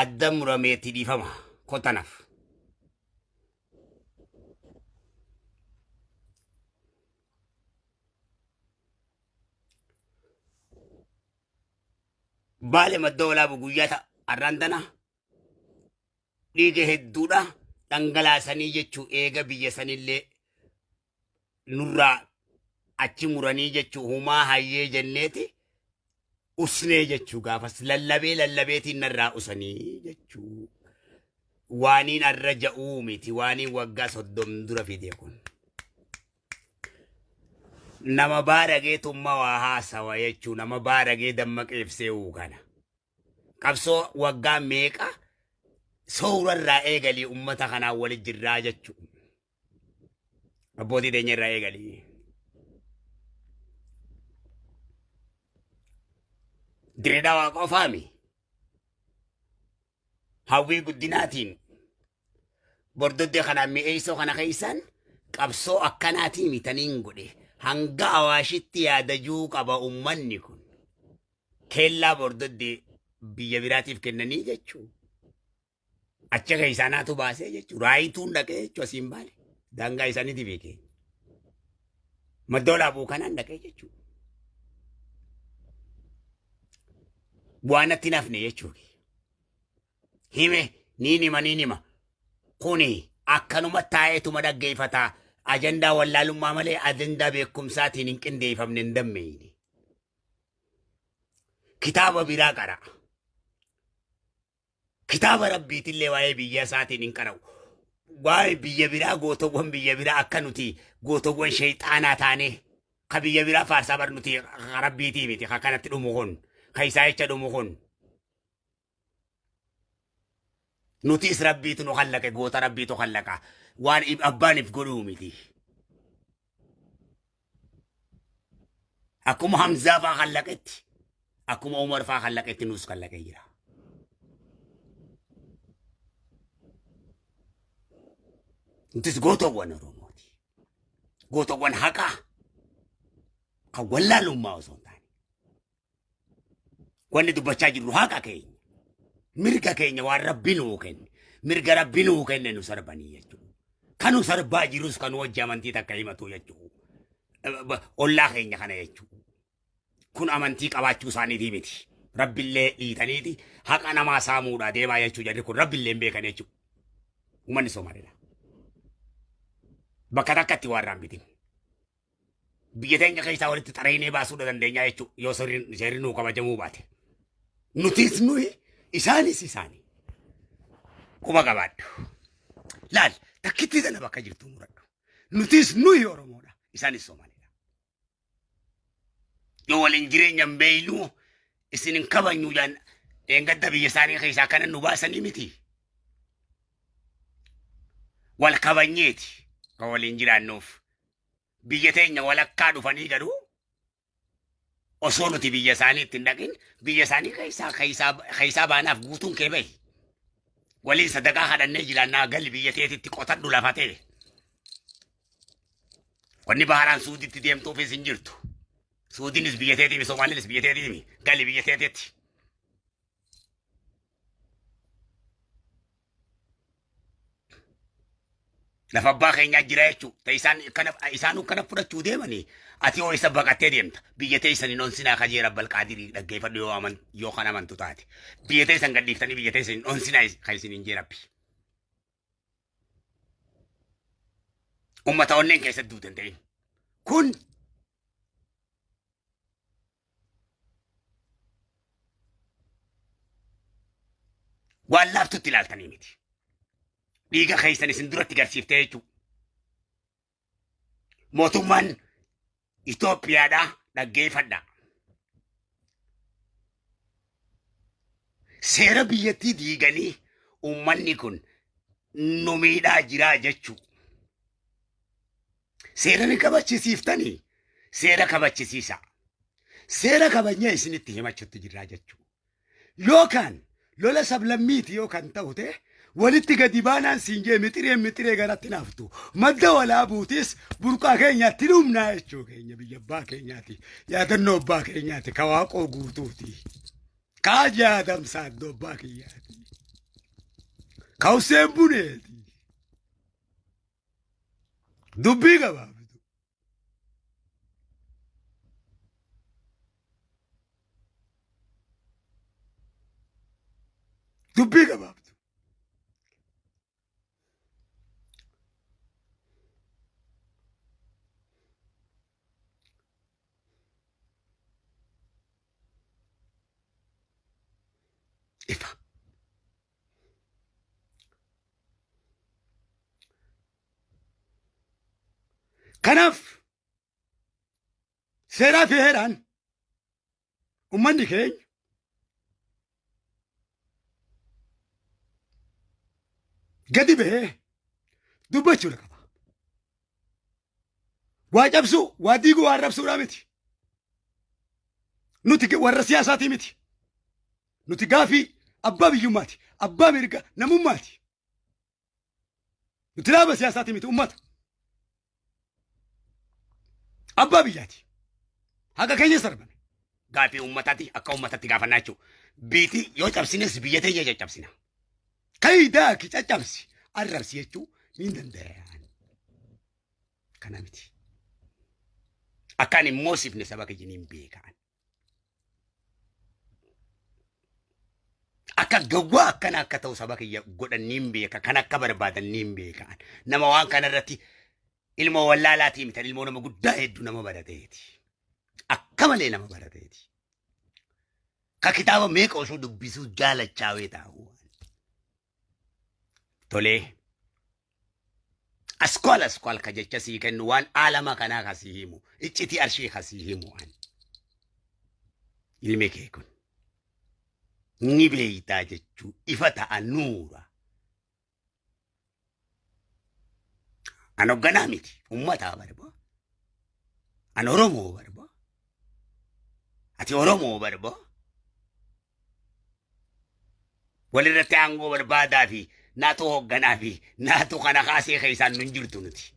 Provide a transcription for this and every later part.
Adda murameetti dhiifama kotanaaf. Baale madda walaabu guyyaa ta'a har'aan tana dhiiga hedduudha dhangalaasanii jechuu eega biyya sanillee nurraa achi muranii jechuu humaa hayyee jenneeti usnee jechuu gaafas lallabee lallabeetiin narraa usanii jechuu waaniin arra ja'uu miti waaniin waggaa 30 dura fide kun. Nama baaragee tumma waa haasawa jechuu nama baaragee dammaqeef se'uu kana. Qabsoo waggaa meeqa soorarraa eegalii ummata kanaan wali jirraa jechuu. Abbootii teenya irraa eegalii. Dirree Dhawaa qofaami. Hawwii guddinaatiin bordoddee kanaan mi'eessoo kana keessaan qabsoo akkanaatii mitaniin godhe hanga Awaashitti yaadajuu qaba ummanni kun. Keellaa bordoddee biyya biraatiif kennanii jechuu. Achi keessaa naatu baasee jechuudha. Raayituun dhaqee jechuudha asiin baale. Daangaa isaaniiti beekee. Madda olaabuu kanaan dhaqee jechuudha. Waan natti hin hafne jechuudha. Hime niin hima niin hima. Kuni akkanuma taa'eetuma dhaggeeffata. Ajandaa wallaalummaa malee ajandaa beekumsaatiin hin qindeeffamne hin dammeeyne. Kitaaba biraa qara'a. Kitaaba Rabbiitillee waa'ee biyya isaatiin hin qara'u. Waa'ee biyya biraa gootowwan biyya biraa akka nuti gootowwan sheexaanaa taanee ka biyya biraa faarsaa bar nuti ka Rabbiitii miti ka kanatti dhumu kun ka isaa jecha dhumu kun. Nutis Rabbiitu nu kallaqe goota Rabbiitu kallaqa waan abbaan if godhuu miti. Akkuma Hamzaa faa kallaqetti, akkuma Umar faa kallaqetti nus kallaqee jira. Nutis gootowwan Oromooti. Gootowwan haqaa kan wallaalummaa osoo hin taane. Wanni dubbachaa jirru haqa keenya. Mirga keenya waan Rabbi nuu kenne. Mirga Rabbi nuu kenne nu sarbanii jechuudha. Kan nu sarbaa jirus kan wajji amantii takka himatu jechuudha. Ollaa keenya kana jechuudha. Kun amantii qabaachuu isaaniitii miti. Rabbillee dhiitaniiti haqa namaa saamuudhaa deemaa jechuu jarri kun Rabbillee hin beekan jechuudha. Uummanni Somaaliidha. Bakka takkatti waan raambitin. Biyya teenya keessaa walitti xaraynee baasuudha dandeenya jechuudha yoo seerri nuu kabajamuu baate. Nutis nuyi isaanis isaani. Quba qabaadhu. Laal takkittii tana bakka jirtu muradhu. Nutis nuyi Oromoodha isaanis Somaaliidha. Yoo waliin jireenya hin beeynu isin hin kabajnu jaan dheengadda biyya isaanii keessaa kana nu baasanii miti. Wal kabajneeti kan waliin jiraannuuf. Biyya teenya walakkaa dhufanii garuu osoo nuti biyya isaanii itti hin dhaqin biyya isaanii keessaa keessaa keessaa baanaaf guutuun kee bahi. Waliin sadaqaa kadhannee jiraannaa gali biyya teetitti qotadhu lafa ta'e. Wanni baharaan Suuditti deemtuufis hin jirtu. Suudiinis biyya teetiimi Somaaliinis biyya teetiimi gali biyya teetitti. Lafa abbaa keenyaa jira jechuudha. Ta isaan kana isaanuu kana fudhachuu deemanii ati yoo isa baqattee deemta. Biyya teessan hin onsinaa kajee rabbal qaadirii dhaggeeffadhu yoo aman yoo kan amantu taate. Biyya teessan gadhiiftanii biyya teessan hin onsinaa kan isin hin jee rabbi. Uummata onneen keessatti duute hin ta'in. Kun waan laaftutti ilaaltanii miti. Dhiiga keessan isin duratti garsiiftee jechuudha. Mootummaan Itoophiyaadhaa dhaggeeffadha. Seera biyyattii diiganii uummanni kun nu miidhaa jiraa jechuudha. Seera ni kabachisiiftanii seera kabachisiisa. Seera kabajnee isinitti himachuutti jirraa jechuudha. Yookaan lola sablammiiti yoo kan ta'u ta'e walitti gadi baanaan siin jee mixireen mixiree garatti naaftu. Madda walaabuutis burqaa keenyaatti dhumnaa jechuu keenya biyya abbaa keenyaati. Yaadannoo abbaa keenyaati ka waaqoo guutuuti. Kaa jaadamsaa iddoo abbaa kiyyaati. Ka Huseen Buneeti. Dubbii gabaabdu. Dubbii gabaabdu. Ifa. Kanaaf seeraa fi heeraan ummanni keenya gadi bahee dubbachuudha qaba. Waa cabsuu, waa diiguu, waa arrabsuudhaa miti. Nuti warra siyaasaatii miti. Nuti gaafii abbaa biyyummaati, abbaa mirga namummaati. Nuti dhaaba siyaasaatii miti ummata. Abbaa biyyaati. Haqa keenya sarbame. Gaafii ummataati akka ummatatti gaafannaa jechuudha. Biiti yoo cabsines biyya teenya caccabsina. Kayi daaki caccabsi arrabsi jechuu ni danda'an. Kana miti. Akkaan hin moosifne saba kiyya niin beekaan. Akka gawwaa akkana akka ta'u saba kiyya godhan niin beeka. Kan akka barbaadan niin beeka. Nama waan kana irratti ilmoo wallaalaatii miti. Ilmoo nama guddaa hedduu nama barateeti. Akka malee nama barateeti. Ka kitaaba meeqa osoo dubbisuu jaalachaawee taa'u. Tolee. Askwaal askwaal ka jecha sii kennu waan aalama kanaa ka sii himu. Iccitii arshii ka sii himu waan. Ilmi kee kun ni beeytaa jechuu ifa ta'a nuura. An hogganaa miti ummataa barba. An Oromoo barba. Ati Oromoo barba. Walirratti aangoo barbaadaa fi naatu hoogganaa fi naatu kana kaasee keessaan nun jirtu nuti.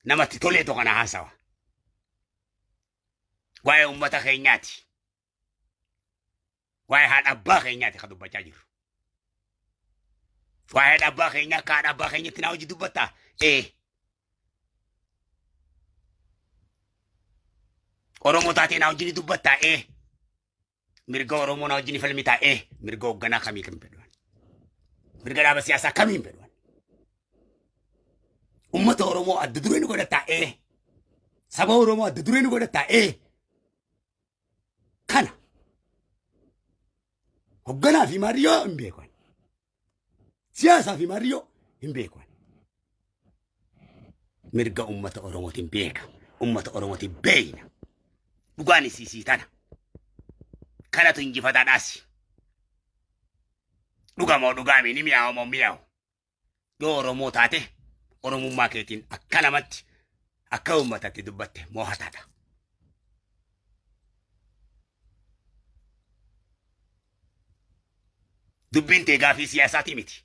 Namatti toleetu kana haasawa. Waa'ee uummata keenyaati. Waa'ee haadha abbaa keenyaati kan dubbachaa jirru. Waa'ee haadha abbaa keenyaa akka haadha abbaa keenyatti naa hojii dubbattaa? Ee. Oromoo taatee naa wajjin dubbattaa? Ee. Mirga Oromoo na wajjin falmitaa? Ee. Mirga hoogganaa kamii kan fedhu? Mirga dhaaba siyaasaa kamiin fedhu? Uummata Oromoo adda duree ni godhataa? Ee. Saba Oromoo adda duree ni godhataa? Ee. Kana. Hoogganaa fi maariyyoo hin beekan. Siyaasaa fi maariyyoo hin beekan. Mirga uummata Oromootiin beeka. Uummata Oromootiin beeyna. Dhugaan isiisii tana. Kanatu injifataadhaasi. Dhugamoo dhugaamii ni mi'aawu moo mi'aawu. Yoo Oromoo taate Oromummaa keetiin akka namatti akka uummatatti dubbatte moohataadha. Dubbiin tee gaafii siyaasaatii miti.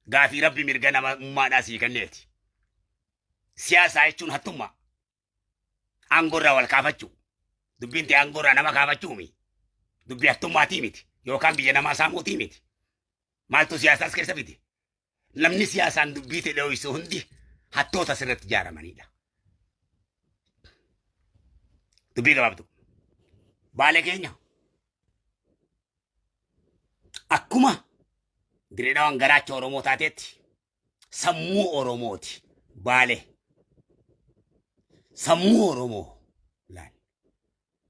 Gaafii rabbi mirga namummaadhaa sii kenneeti. Siyaasaa jechuun hattummaa. Aangoorraa wal kaafachuu. Dubbiin tee aangoorraa nama kaafachuumi. Dubbii hattummaatii miti. Yookaan biyya namaa saamuutii miti. Maaltu siyaasaas keessa fide? Namni siyaasaan dubbii ta'e dho'isu hundi hattoota sirratti ijaaramanidha. Dubbii gabaabduu. Baalee keenya akkuma Dirree garaacha Oromoo taatetti sammuu Oromooti. Baalee sammuu Oromoo laal.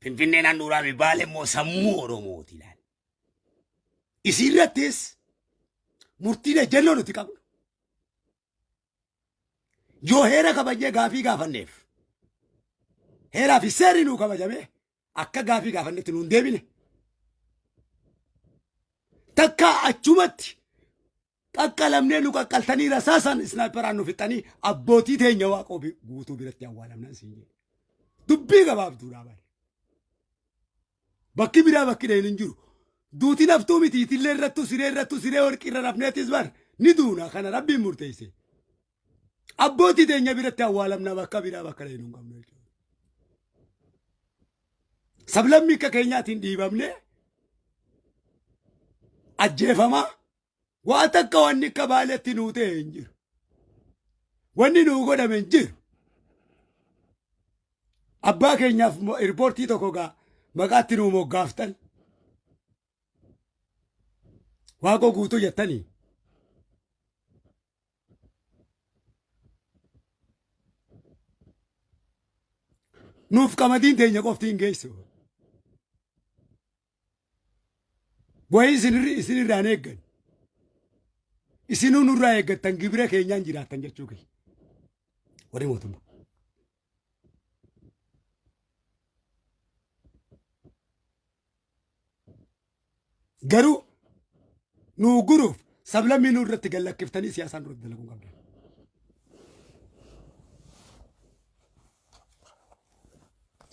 Finfinneen handhuuraa Baalee immoo sammuu Oromooti laal. Isiirrattis murtiin ejjennoo nuti qabnu. Yoo heera kabajnee gaafii gaafanneef heeraa fi seerri nuu kabajamee akka gaafii gaafannetti nuun deebine. Takka achumatti qaqqalamnee nu qaqqaltanii rasaasan isnaayiperaan nu fixanii abbootii teenya waaqoo guutuu biratti awwaalamnan siin jedhe. Dubbii gabaabduudhaa bari. Bakki biraa bakki dheen hin jiru. Duuti naftuu miti itillee irrattu siree irrattu siree warqii irra rafneetis bar ni duuna kana rabbiin murteesse. Abbootii teenya biratti awwaalamna bakka biraa bakka dheen hin qabnu jechuudha. Sablammii akka keenyaatiin dhiibamne ajjeefamaa. Waa takka wanni akka Baaletti nuu ta'e hin jiru. Wanni nuu godhame hin jiru. Abbaa keenyaaf irpoortii tokko gaa maqaatti nuu moggaaftan. Waaqoo Guutuu jettanii. Nuuf qamadiin teenya qofti hin geessu. Wayii isinirraa hin eeggan. Isinuu nurraa eeggattan gibira keenyaan jiraattan jechuu kiyya. Warri mootummaa. Garuu nu guruuf sablammii nu irratti gad lakkiftanii siyaasaan nurratti dalaguu hin qabdan.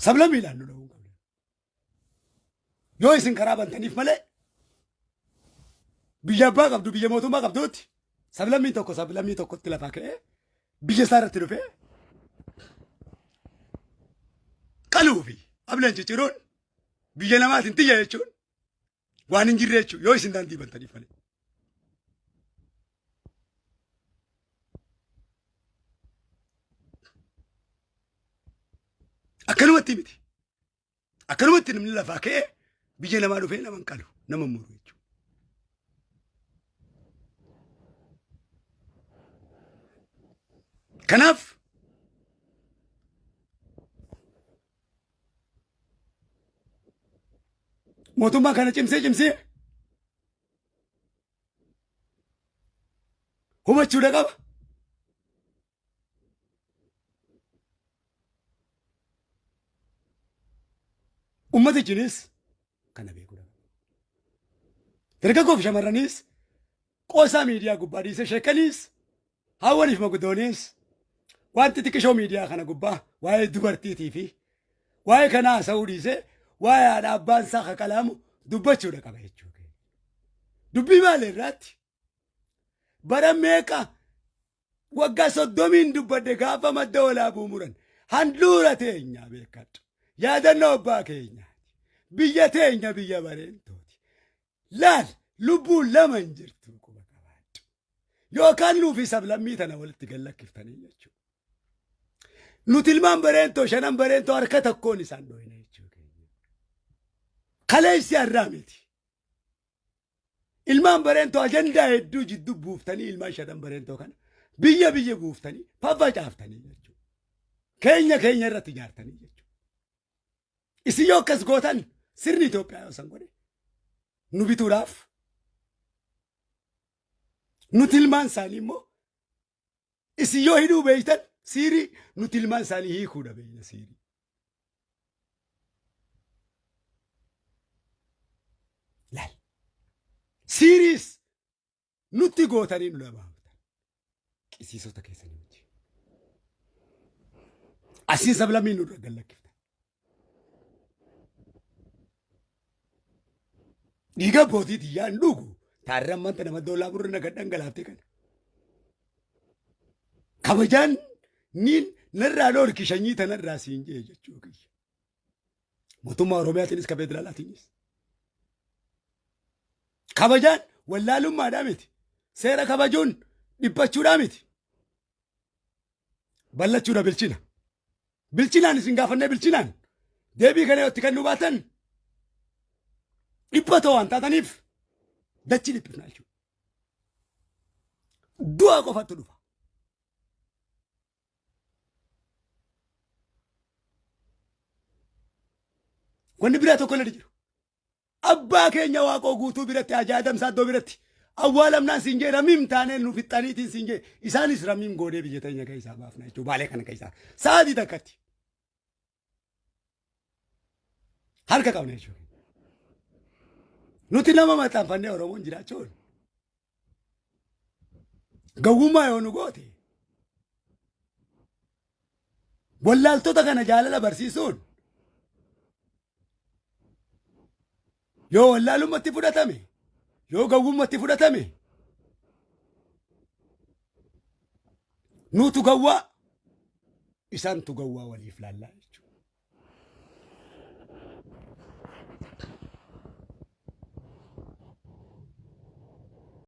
Sablammiidhaan nu dhahuu hin qabdan. Yoo isin karaa bantaniif malee biyya abbaa qabdu, biyya mootummaa qabduutti sablammiin tokko sablammii tokkotti lafaa ka'ee biyya isaa irratti dhufee qaluu fi ableen cicciruun biyya namaatiin tiyya jechuun waan hin jirre jechuudha yoo isin daandii bantaniif malee. Akkanumatti miti. Akkanumatti namni lafaa ka'ee biyya namaa dhufee nama hin qalu, nama hin muru jechuudha. Kanaaf mootummaa kana cimsee cimsee hubachuudha qaba. Ummatichinis kana beekuudha qaba. Dargaggoof shamarraniis qoosaa miidiyaa gubbaa dhiisee sheekaniis haawwaniif maguddoonis waan xixiqqishoo miidiyaa kana gubbaa waa'ee dubartiitii fi waa'ee kanaa haasa'uu dhiisee waa'ee haadha abbaan isaa kakalaamu dubbachuudha qaba jechuudha. Dubbii maali irraatti? Bara meeqa waggaa 30n dubbadhe gaafa Madda Walaabuu muran. Handhuura teenya beekadhu. Yaadannoo abbaa keenyaati. Biyya teenya biyya bareentooti. Laal lubbuun lama hin jirtu quba qabaadhu. Yookaan nuufi sablammii tana walitti gad lakkiftanii jechuudha. Nuti ilmaan Bareentoo shanan Bareentoo harka tokkoon isaan dhooyna jechuudha. Kaleessi har'aa miti. Ilmaan Bareentoo ajandaa hedduu jidduu buuftanii ilmaan shanan Bareentoo kana biyya biyya buuftanii faffacaaftanii jechuudha. Keenya keenya irratti ijaartanii jechuudha. Isin yoo akkas gootan sirni Itoophiyaa yoo san godhe nu bituudhaaf nuti ilmaan isaanii immoo isin yoo hidhuu beektan siirii nuti ilmaan isaanii hiikuudha beekna siirii. Laal. Siiriis nutti gootanii nu labaaftan. Qisiisota keessanii wajjin. Asiin sablamii nurra gad lakkiftan. Dhiiga abbootii tiyyaa hin dhugu. Taarra ammanta nama doolaa burra na gad dhangalaaftee kana. Kabajaan niin narraa dhoorki shanyii tanarraa siin jee jechuu kiyya. Mootummaa Oromiyaatiinis ka federaalaatiinis. Kabajaan wallaalummaadhaa miti. Seera kabajuun dhiphachuudhaa miti. Ballachuudha bilchina. Bilchinaan isin gaafannee bilchinaan deebii kana yoo itti kennuu baatan dhiphatoo waan taataniif dachii dhiphifna jechuudha. Du'a qofatu dhufa. Wanni biraa tokko illee jiru. Abbaa keenya Waaqoo Guutuu biratti, Hajaa Adam Saaddoo biratti awwaalamnaan siin jee ramiim taanee nu fixxaniitiin siin jee isaanis ramiim goonee biyya teenya keessaa baafna jechuudha Baalee kana keessaa sa'aatii takkatti. Harka qabna jechuudha. Nuti nama maxxanfannee Oromoon jiraachuun gawwummaa yoo nu goote wallaaltota kana jaalala barsiisuun yoo wallaalummatti fudhatame, yoo gawwummatti fudhatame, nuutu gawwaa isaantu gawwaa waliif laallaa jechuudha.